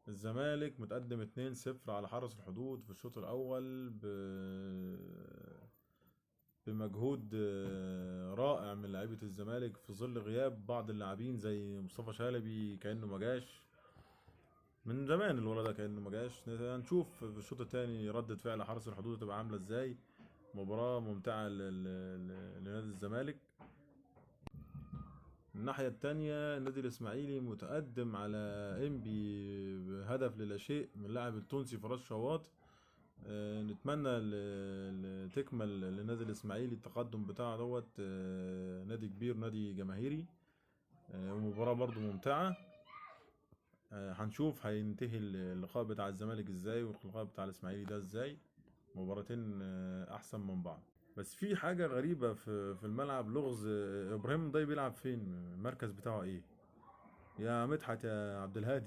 الزمالك متقدم 2-0 على حرس الحدود في الشوط الأول بمجهود رائع من لعيبة الزمالك في ظل غياب بعض اللاعبين زي مصطفى شلبي كأنه ما جاش من زمان، الولد ده كأنه ما جاش. هنشوف في الشوط الثاني ردة فعل حرس الحدود تبقى عاملة ازاي. مباراة ممتعة لنادي الزمالك. الناحية التانية النادي الإسماعيلي متقدم على إنبي بهدف للا شيء من اللاعب التونسي فراس شواط. نتمنى تكمل للنادي الإسماعيلي التقدم بتاعه دوت. نادي كبير، نادي جماهيري، ومباراة برضو ممتعة. هنشوف هينتهي اللقاء بتاع الزمالك ازاي واللقاء بتاع الإسماعيلي ده ازاي. مباراتين أحسن من بعض. بس في حاجة غريبة في الملعب، لغز. إبراهيم ضاي بيلعب فين؟ المركز بتاعه إيه؟ يا مدحت يا عبد الهادي.